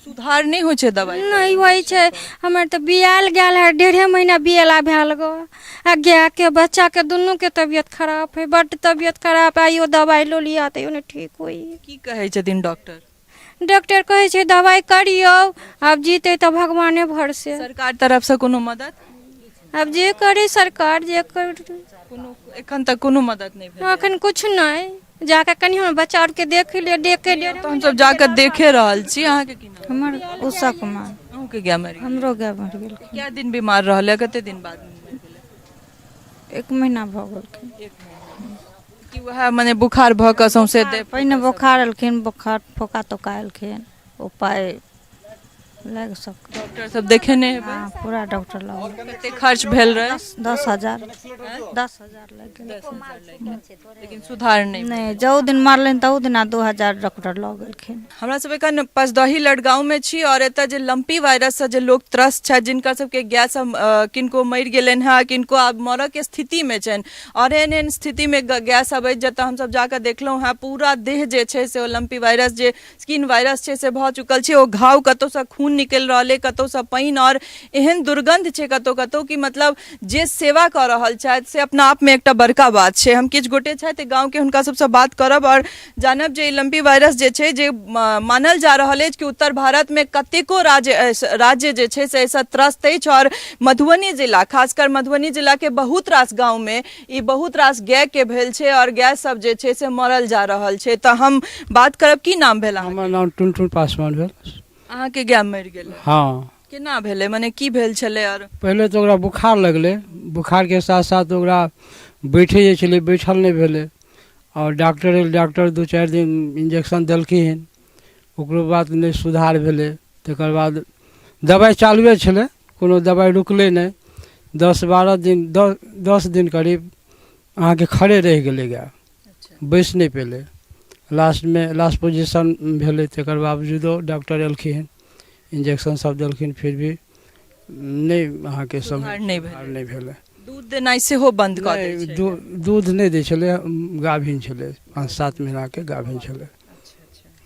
सुधार नहि होइ छै दबाइ? नहि होइ छै। हमर तऽ बियाल गेल है, 1.5 महीना बियाला भेल गो, आ गायके बच्चाके दुनूके तबियत खराब है, बड्ड तबियत खराब। आइयो दबाइ लऽ लिअ तैयो नहि ठीक होइ। की कहै छथिन डॉक्टर? डॉक्टर कहै छै दबाइ करियौ, आब जीतै तऽ भगवाने भरसे। सरकार तरफसँ कोनो मदद? आब जे करै सरकार, जे कर। कोनो एखन तक कोनो मदद नहि भेल? एखन किछु नहि। जाकऽ कनि हमर बच्चा आरके देख लिअ, देख लिअ। तऽ हमसब जाकऽ देखे रहल छी। अहाँके की नाम? हमर उषा कुमार। अहूँके गाय मरि गेल? हमरो गाय मरि गेल। कए दिन बीमार रहलै, कते दिन बाद मरि गेलै? 1 महीना भऽ गेलखिन। 1 महीना। कि वएह मने बुखार भऽ कऽ सौंसे देह? पहिने बोखार एलखिन, बोखार फोका तोका एलखिन, उपाय लागि सक। डॉक्टर सब देखेने हेबै? हँ, पूरा डॉक्टर लग। कते खर्च भेल रहै? 10,000, 10,000 लागि गेल। लेकिन सुधार नहि? नहि, जौ दिन मारलनि तहू दिना 2,000 डॉक्टर लऽ गेलखिन। हमरा सब एखन पचदही लड़गाँवमे छी आओर एतऽ जे लम्पी वायरससँ जे लोक त्रस्त छथि, जिनका सबके गाय सब किनको मरि गेलनि हँ, किनको आब मरऽके स्थितिमे छनि, आओर एहन एहन स्थितिमे गाय सब अछि जतऽ हमसब जाकऽ देखलहुँ हँ पूरा देह जे छै से ओ लम्पी वायरस जे स्किन वायरस छै से भऽ चुकल छै। ओ घाव कतहुसँ खून निकलि रहल अइ, कतहुसँ पानि, आओर एहन दुर्गन्ध छै कतहु कतहु कि मतलब जे सेवा कऽ रहल छथि से अपना आपमे एकटा बड़का बात छै। हम किछु गोटे छथि गाँवके, हुनका सबसँ बात करब आओर जानब जे ई लम्पी वायरस जे छै, जे मानल जा रहल अछि कि उत्तर भारतमे कतेको राज्य जे छै से एहिसँ त्रस्त अछि, आओर मधुबनी जिला, खासकर मधुबनी जिलाके बहुत रास गाँवमे ई बहुत रास गायके भेल छै आओर गाय सब जे छै से मरल जा रहल छै। तऽ हम बात करब। की नाम भेल अहाँके? हमर नाम टुनटुन पासवान भेल। अहाँके गाय मरि गेल? हँ। केना भेलै, मने की भेल छलै? आओर पहिले तऽ ओकरा बुखार लगलै, बुखारके साथ साथ ओकरा बैठे जे छलै बैठल नहि भेलै, आओर डॉक्टर एल, डॉक्टर 2-4 दिन इंजेक्शन देलखिन, ओकरो बाद नहि सुधार भेलै। तकर बाद दबाइ चालुए छलै, कोनो दबाइ रुकलै नहि। 10-12 दिन, 10 दिन करीब अहाँके खड़े रहि गेलै गाय, बैसि नहि पेलै। लास्टमे लास्ट पोजिशन भेलै, तकर बावजूदो डॉक्टर एलखिन, इंजेक्शन सब देलखिन, फिर भी नहि अहाँके सुधार नहि भेलै। सुधार नहि भेलै। दूध देनाइ सेहो बन्द कऽ दै नहि, छै? दूध नहि दै छलै, गाभिन छलै, 5-7 महीनाके गाभिन छलै।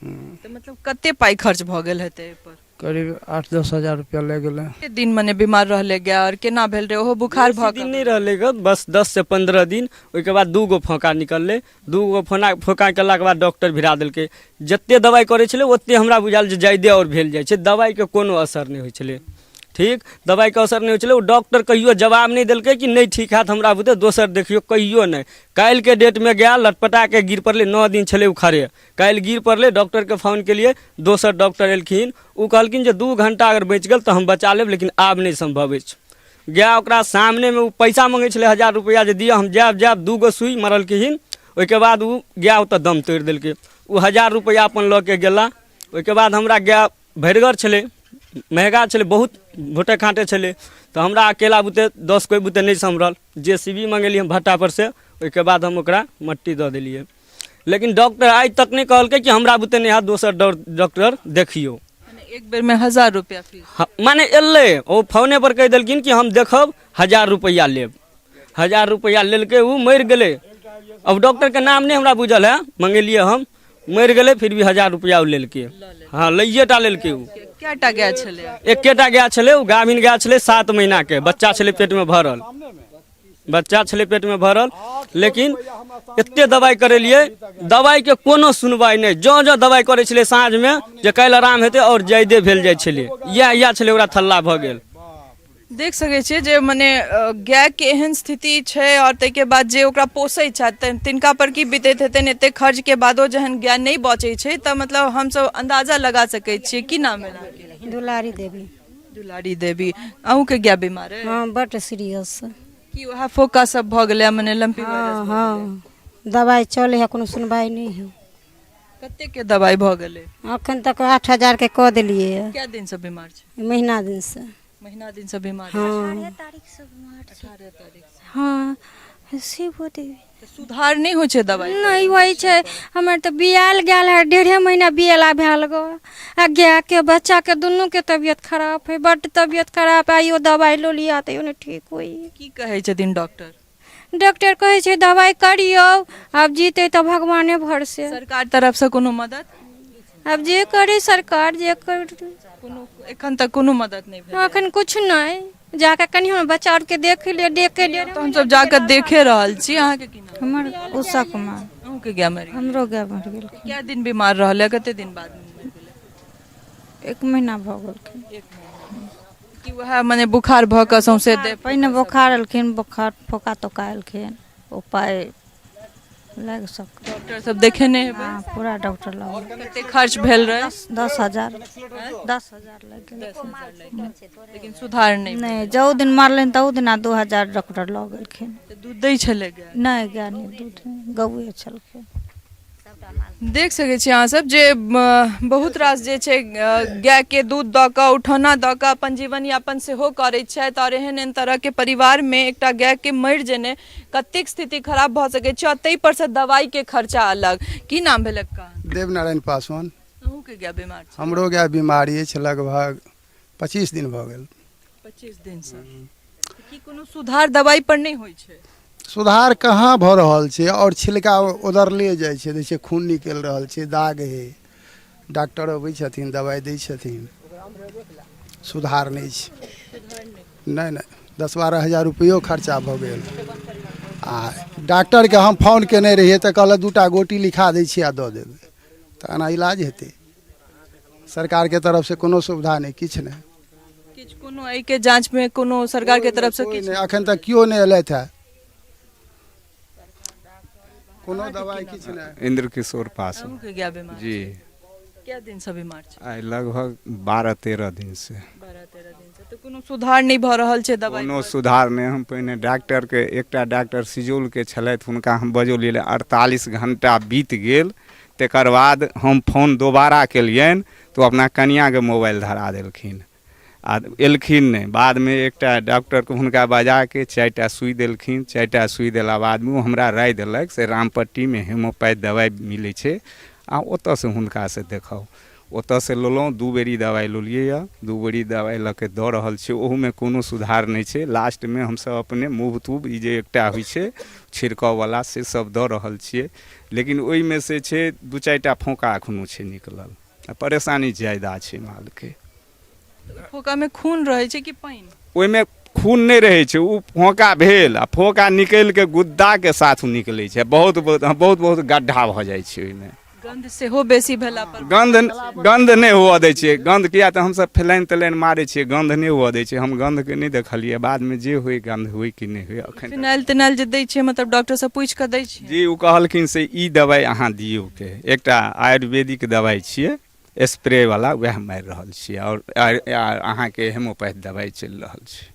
तऽ मतलब कते पाइ खर्च भऽ गेल हेतै एहिपर? करीब 8-10 हजार रुपया लागि गेलै। कते दिन मने बीमार रहलै गाय आओर केना भेल रहै? ओहो बुखार भऽ दिन नहि रहलै ग, बस 10 से 15 दिन। ओहिके बाद 2 गो फोका निकललै, 2 गो फोका निकललाके बाद डॉक्टर भिड़ा देलकै। जते दबाइ करै छलै ओते हमरा बुझायल जे जादे आओर भेल जाइ छै, दबाइके कोनो असर नहि होइ छलै। ठीक दबाइके असर नहि होइ छलै। ओ डॉक्टर कहियो जवाब नहि देलकै कि नहि ठीक हैत हमरा बुते, दोसर देखियौ, कहियो नहि। काल्हिके डेटमे गेल, लटपटाके गिर पड़लै, 9 दिन छलै ओ खड़े, काल्हि गिर पड़लै। डॉक्टरके फोन केलियै, दोसर डॉक्टर एलखिन, ओ कहलखिन जे 2 घण्टा अगर बचि गेल तऽ हम बचा लेब, लेकिन आब नहि सम्भव अछि। गाय ओकरा सामनेमे ओ पैसा मङ्गै छलै 1000 रुपैआ जे दिअ हम जायब जायब। 2 गो सुइ मारलखिन, ओहिके बाद ओ गाय ओतऽ दम तोड़ि देलकै। ओ 1000 रुपैआ अपन लऽ के गेला। ओहिके बाद हमरा गाय भरिगर छलै, महगा छलै, बहुत भोटे खाँटे छलै, तऽ हमरा अकेला बुते 10 कोइ बुते नहि सम्हरल। जे सी बी मङ्गेलियै हम भट्टापर से, ओहिके बाद हम ओकरा मट्टी दऽ देलियै। लेकिन डॉक्टर आइ तक नहि कहलकै कि हमरा बुते नहि हैत, दोसर डॉक्टर देखियौ। मने एक बेर में 1000 रुपया फीस? हाँ, माने एलै ओ फोने पर कहि देलखिन कि हम देखब, 1000 रुपैआ लेब। 1000 रुपैआ लेलकै, ओ मरि गेलै। अब डॉक्टरके नाम नहि हमरा बुझल है, मंगेलियै हम, मरि गेलै, फिर भी 1000 रुपैआ ओ लेलकै। हँ, लैये टा लेलकै ओ। कएटा गाय छलै? एकेटा गाय छलै, ओ गाभिन गाय छलै, 7 महीनाके बच्चा छलै पेटमे भरल, बच्चा छलै पेटमे भरल। लेकिन एते दबाइ करेलियै, दबाइके कोनो सुनवाइ नहि। जँ जँ दबाइ करै छलै साँझमे जे काल्हि आराम हेतै, आओर जादे भेल जाइ छलै। इएह इएह छलै, ओकरा थल्ला भऽ गेल। देख सकै छियै जे मने गायके एहन स्थिति छै, आओर ताहिके बाद जे ओकरा पोसै छथि तिनका पर की बीतैत हेतनि। एते खर्चके बादो जहन गाय नहि बचै छै तऽ मतलब हमसब अन्दाजा लगा सकै छियै। की नाम भेल अहाँके? दुलारी देवी। दुलारी देवी, अहूँके गाय बीमार है? हाँ, बड सीरियस। की वएह फोका सब भऽ गेलै, मने लम्पी? हाँ हाँ, दबाइ चलै है, कोनो सुनवाइ नहि है। कते के दबाइ भऽ गेलै? अखन तक 8000 के कऽ देलियै है। कए दिन से बीमार छै? महीना दिन से। महीना दिन से बीमार? हाँ। तारीख से बीमार छै। 18 तारीख से। हाँ, शिवो देवी। तऽ सुधार नहि होइ छै दबाइ? नहि होइ छै। हमर तऽ बियाल गेल है, 1.5 महीना बियाला भेल गो, आ गायके बच्चाके दुनूके तबियत खराब है, बड्ड तबियत खराब। आइयो दबाइ लऽ लिअ तैयो नहि ठीक होइ। की कहै छथिन डॉक्टर? डॉक्टर कहै छै दबाइ करियौ, आब जीतै तऽ भगवाने भरसे। सरकार तरफसँ कोनो मदद? आब जे करै सरकार जे कर। कोनो एखन तक कोनो मदद नहि भेल? एखन किछु नहि। जाकऽ कनि हमर बच्चा आरके देख लिअ, देखे लिअ। तऽ हमसब जाकऽ देखे रहल छी। अहाँके की नाम? हमर उषा कुमार। अहूँके गाय मरि गेल? हमरो गाय मरि गेल। कए दिन बीमार रहलै, कते दिन बाद मरि गेलै? 1 महीना भऽ गेलखिन। 1 महीना। कि वएह मने बुखार भऽ कऽ सौंसे देह? पहिने बोखार एलखिन, बोखार फोका तोका एलखिन, ओ पाइ लागि सक। डॉक्टर सब देखेने हेबै? हँ, पूरा डॉक्टर लग। कते खर्च भेल रहै? 10,000, 10,000 लागि गेल। लेकिन सुधार नहि? नहि, जौ दिन मरलनि तहू दिना 2,000 डॉक्टर लऽ गेलखिन। तऽ दूध दै छलै गाय? नहि, गाय नहि दूध, गौए छलखिन। देख सकै छी अहाँ सब जे बहुत रास जे छै गायके दूध दऽ कऽ, उठौना दऽ कऽ अपन जीवन यापन सेहो करैत छथि, आओर एहन एहन तरहके परिवारमे एकटा गायके मरि जेने कतेक स्थिति खराब भऽ सकै छै, आओर ताहि परसँ दवाइके खर्चा अलग। की नाम भेल अक्का? देवनारायण पासवान। अहूँके गाय बीमार छै? हमरो गाय बीमारी अछि, लगभग 25 दिन भऽ गेल। 25 दिनसँ की कोनो सुधार दवाइ पर नहि होइ छै? सुधार कहाँ भऽ रहल छै, आओर छिलका ओदरले जाइ छै। दै छै, खून निकलि रहल छै, दाग है। डॉक्टर अबै छथिन, दवाइ दै छथिन, सुधार नहि छै। नहि नहि, 10-12 हजार रुपैओ खर्चा भऽ गेल। आ डॉक्टरके हम फोन केने रहियै तऽ कहलक 2टा गोटी लिखा दै छी आ दऽ देबै। तऽ एना इलाज हेतै? सरकारके तरफसँ कोनो सुविधा नहि, किछु नहि। किछु कोनो एहिके जाँचमे कोनो सरकारके तरफसँ किछु नहि? एखन तक केओ नहि एलथि हेँ, कोनो दवाइ किछु नहि। इंद्र किशोर पासवान। अहूँके गाय बीमार? जी। कए दिनसँ बीमार छै? आइ लगभग 12-13 दिन से। 12-13 दिनसँ। तऽ कोनो सुधार नहि भऽ रहल छै दवाइ? कोनो सुधार नहि। हम पहिने डॉक्टरके, एकटा डॉक्टर सिजौलके छलथि, हुनका हम बजौलियै, 48 घंटा बीत गेल, तकर बाद हम फोन दोबारा केलियनि तऽ ओ अपना कनिआँके मोबाइल धरा देलखिन आ एलखिन नहि। बादमे एकटा डॉक्टरके हुनका बजाके 4टा सुइ देलखिन। 4टा सुइ देला बादमे ओ हमरा राय देलक से रामपट्टीमे हेमोपैथ दवाइ मिलै छै आ ओतऽसँ हुनकासँ देखाउ। ओतऽसँ लेलहुँ, 2 बेरी दवाइ लेलियै यऽ, 2 बेरी दवाइ लऽ के दऽ रहल छियै, ओहूमे कोनो सुधार नहि छै। लास्टमे हमसभ अपने मूव तूव ई जे एकटा होइ छै छिड़काववला से सब दऽ रहल छियै, लेकिन ओहिमे से छै 2-4टा फोका एखनो छै निकलल आ परेशानी ज्यादा छै मालके। फोकामे खून रहै छै कि पानि? ओहिमे खून नहि रहै छै, ओ फोका भेल आ फोका निकलि कऽ गुद्दाके साथ ओ निकलै छै। बहुत बहुत बहुत बहुत गड्ढा भऽ जाइ छै ओहिमे। गंध सेहो बेसी भेला पर? गंध नहि हुअ दै छियै। गंध किया तऽ हमसब फिलाइन तिलाइन मारै छियै, गंध नहि हुअ दै छियै। हम गंधके नहि देखलियै, बादमे जे होइ, गंध होइ कि नहि होइ एखन। फिनाइल तिनाइल जे दै छियै, मतलब डॉक्टर से पूछि कऽ दै छियै? जी, ओ कहलखिन से ई दवाइ अहाँ दियौ के, एकटा आयुर्वेदिक दवाइ छियै स्प्रे वाला, वएह मारि रहल छियै आओर अहाँके हेमोपैथ दवाइ चलि रहल छै।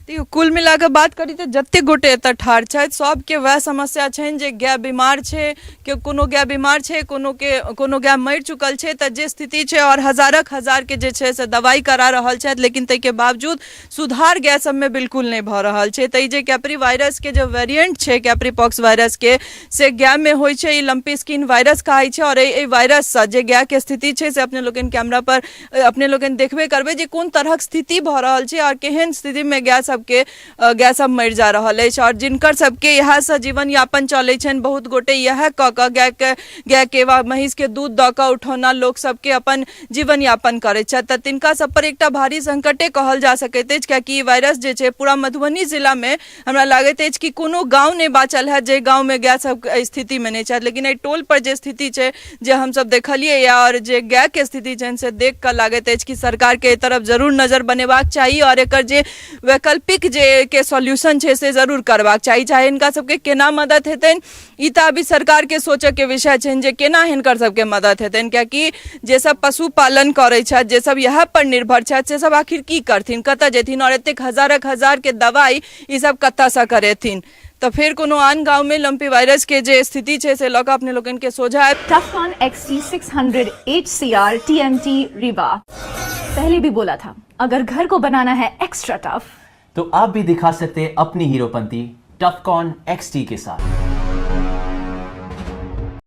देखियौ, कुल मिला कऽ बात करी तऽ जतेक गोटे एतऽ ठाढ़ छथि सबके वएह समस्या छनि जे गाय बीमार छै, के कोनो गाय बीमार छै, कोनो के कोनो गाय मरि चुकल छै। तऽ जे स्थिति छै, आओर हजारक हजारके जे छै से दवाइ करा रहल छथि, लेकिन ताहिके बावजूद सुधार गाय सबमे बिल्कुल नहि भऽ रहल छै। तऽ ई जे कैप्री वायरसके जे वेरिएंट छै, कैप्री पॉक्स वायरसके, से गायमे होइ छै। ई लम्पी स्किन वायरस कहाइ छै, आओर एहि वायरससँ जे गायके स्थिति छै से अपने लोकनि कैमरा पर अपने लोकनि देखबे करबै जे कोन तरहक स्थिति भऽ रहल छै आओर केहन स्थितिमे गाय सबके गाय सब मरि जा रहल अछि। आओर जिनकर सबके इएहसँ जीवन यापन चलै छनि, बहुत गोटे इएह कऽ कऽ गायके वा महीँसके दूध दऽ कऽ उठौना लोक सबके अपन जीवन यापन करै छथि, तऽ तिनका सब पर एकटा भारी संकटे कहल जा सकैत अछि, कियाकि ई वायरस जे छै पूरा मधुबनी जिलामे हमरा लागैत अछि कि कोनो गाँव नहि बाँचल हैत जाहि गाँवमे गाय सब एहि स्थितिमे नहि छथि। लेकिन एहि टोल पर जे स्थिति छै जे हमसब देखलियै आओर जे गायके स्थिति छनि से देख कऽ लागैत अछि कि सरकारके एहि तरफ जरूर नजर बनेबाक चाही, आओर एकर जे वैकल्पिक जे के सॉल्यूशन छै से जरूर करबाक चाही। चाहे हिनका सबके केना मदद हेतनि ई तऽ अभी सरकारके सोचऽके विषय छनि जे केना हिनकर सबके मदद हेतनि, कियाकि जे सब पशुपालन करै छथि, जे सब इएह पर निर्भर छथि, से सब आखिर की करथिन, कतऽ जेथिन, आओर एतेक हजारक हजारके दवाइ ई सब कतऽसँ करेथिन। तऽ फेर कोनो आन गाँवमे लम्पी वायरसके जे स्थिति छै से लऽ कऽ अपने लोकनिके सोझा आयब। Tufcon XT600 HCR TMT Rewa। पहले भी बोला था, अगर घर को बनाना है एक्स्ट्रा टफ तो आप भी दिखा सकते हैं अपनी हीरोपंती टफकॉन XT के साथ।